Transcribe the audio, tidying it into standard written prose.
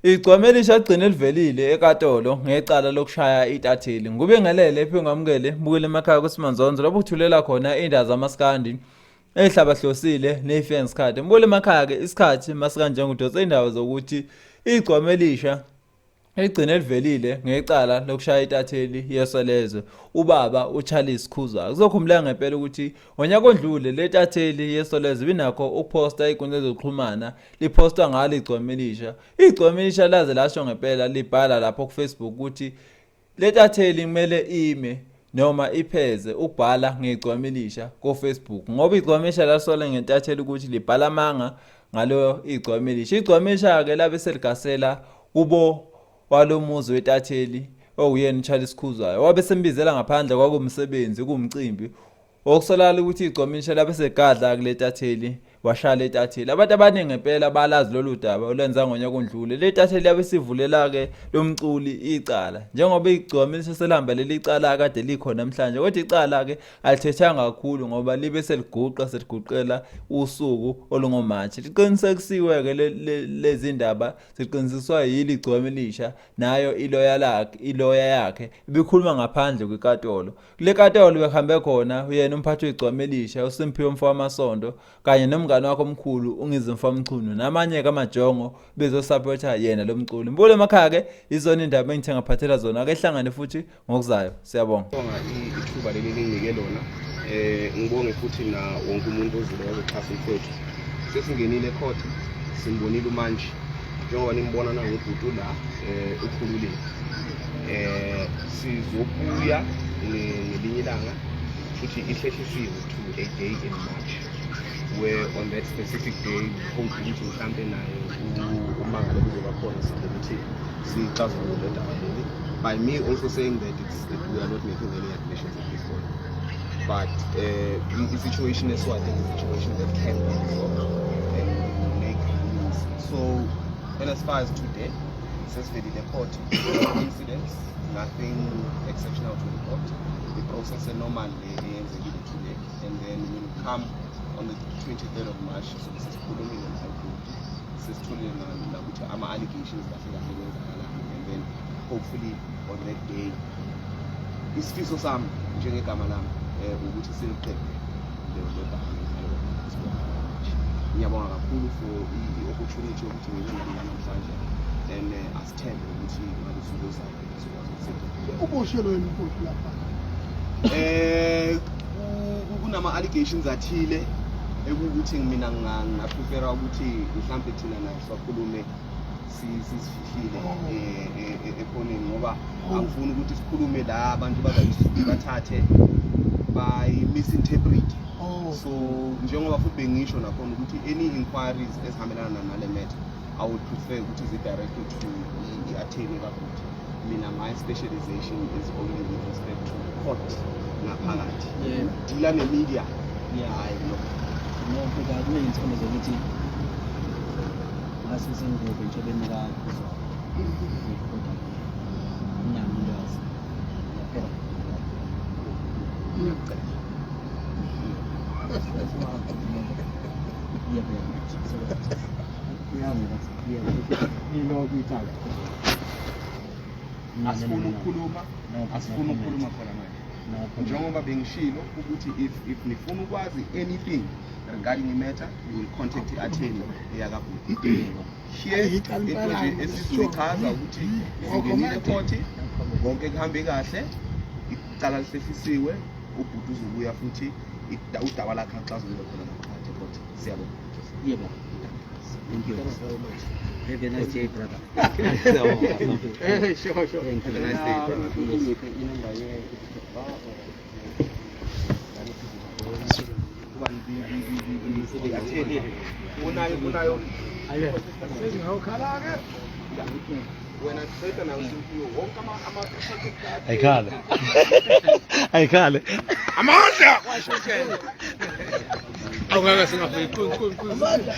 Igcwama elisha ligcine livelile ekatolo ngecala lokushaya itatheli. Ngubingelele ephi ngamukele bukele emakhaya kuSimanzonzo lapho kuthulela khona indaba zamaskandi ehlabahlosile neyifike ngesikhathi. Mbukele emakhaya ke isikhathi masikanje ngudonsa indaba zokuthi igcwama elisha Ligcine livelile ngecala lokushaya intatheli yeSolezwe ubaba uCharles Khuzwayo. Kuzokhumbuleka ngempela ukuthi ngonyaka odlule le ntatheli yeSolezwe ibinakho ukuphosta ey'nkundleni zokuxhumana liphosta ngalo igcwama elisha. Igcwama elisha laze lasho ngempela libhala lapho kuFacebook ukuthi le ntatheli kumele ime noma ipheze ukubhala ngegcwama elisha koFacebook ngoba igcwama elisha lasola ngentatheli ukuthi libhala amanga ngalo igcwama elisha. Igcwama elisha-ke labe seligasela kubo walomuzi wetatheli owuyena uCharles Khuzwayo wabe sembizela ngaphandle kwakumsebenzi kumcimbi okusolakala ukuthi igcwama elisha labe segadla kule tatheli washaya le tatheli. Abantu abaningi ngempela balazi lolu daba olwenza ngonyaka ondlule. Le tatheli yabe sivulela-ke lo mculi icala njengoba igcwama elisha selihamba leli cala kade likhona namhlanje, kodwa icala-ke alithethanga kakhulu ngoba libe seliguqa seliguqela usuku olungoMarch. Liqinisekisiwe-ke lezi ndaba ziqinisiswa yili igcwama elisha nayo iloya lakhe iloya yakhe ibikhuluma ngaphandle kwikatolo. Kule katolo bekuhambe khona uyena umphathi wegcwama elisha uSimphiwe Mfowamasondo kanye nomngane wakhe omkhulu uNgizwe Mfamchunu namanye-ke amajongo bezosapotha yena lo mculi. Mbule emakhaya-ke izona indaba engithe ngaphathela zona ake hlangane futhi ngokuzayo. Siyabonga. Ngibonga ithuba leli ninginike lona. Ngibonge futhi na wonke umuntu ozile wazoxhasa umfowethu. Sesingenile ecourt, simbonile umantshi. Njengoba nimbona nangu ubhuti la ukhululile. Sizobuya ngelinye ilanga futhi ihlehlisiwe to a day in March where on that specific day we hope ukuthi mhlampe naye umangalo kuzoba khona size ukuthi sixazulule le daba leli. By me also saying that it's that we are not making any admissions at this point, but i-situation eSwatini is a situation that can be resolved and make rules. So and as far as today, sesivelile court, no incidents, nothing exceptional to report. The process normal le eyenzekile today, and then we'll come on the 23rd of March. So sesikhulumile naye ubhuti, sesitholile nakuthi ama-allegations kahle kahle kwenzakalani, and then hopefully on that day isifiso sami njengegama lami ukuthi siliqede lelo daba. Ngiyabonga kakhulu for i-opportunity yokuthi ngibe nani namhlanje and asithembe ukuthi ngalosuku ozayo sizokwazi ukuthi Uboshelwe yini ubhuti lapha? Kunama allegations athile ekuwukuthi mina ngingaprefera ukuthi mhlampe thina naye siwakhulume sizifihlile ekhoneni ngoba angifuni ukuthi sikhulume la abantu bazayisuke bathathe bayi-misinterpret. So njengoba futhi bengisho nakhona ukuthi any inquiries ezihambelana nale matter, I would prefer ukuthi zi-directed to i-attorney kabhuti. Mina my specialization is only with respect to court ngaphakathi, deala ne-media. Hayi, no. No, futhi kuney'nthombe zokuthi ngase sengikuphi entshebeni kaKhuzwayo, kodwa unami ulwazi yaphela. Ngiyacela. Yeah, very much. Yeah, Ngilokhu icala. Asifuni ukukhuluma, asifuni ukukhuluma khona manje. Njengoba bengishilo ukuthi if nifuna ukwazi anything regarding i-matter, you will contact i-attorney eyakabhuti here. Into nje esizoyichaza ukuthi singenile ecourt, konke kuhambe kahle, icala lisehlisiwe, ubhuti uzobuya futhi udaba lakhe axazulule khona ngaphakathi ecourt. Siyabonga. Yebo. Thank you very much. Have a nice day, brother. Sure. Thank you. Have a nice day, brother. Ubani the attorney unayo? Sezingawukhala-ke. Wena qeda nayo Simphiwe wonke ama Ayikhale. Ayikhale. Amandla. Awungeke singafiki. Qu qu qu. Amandla.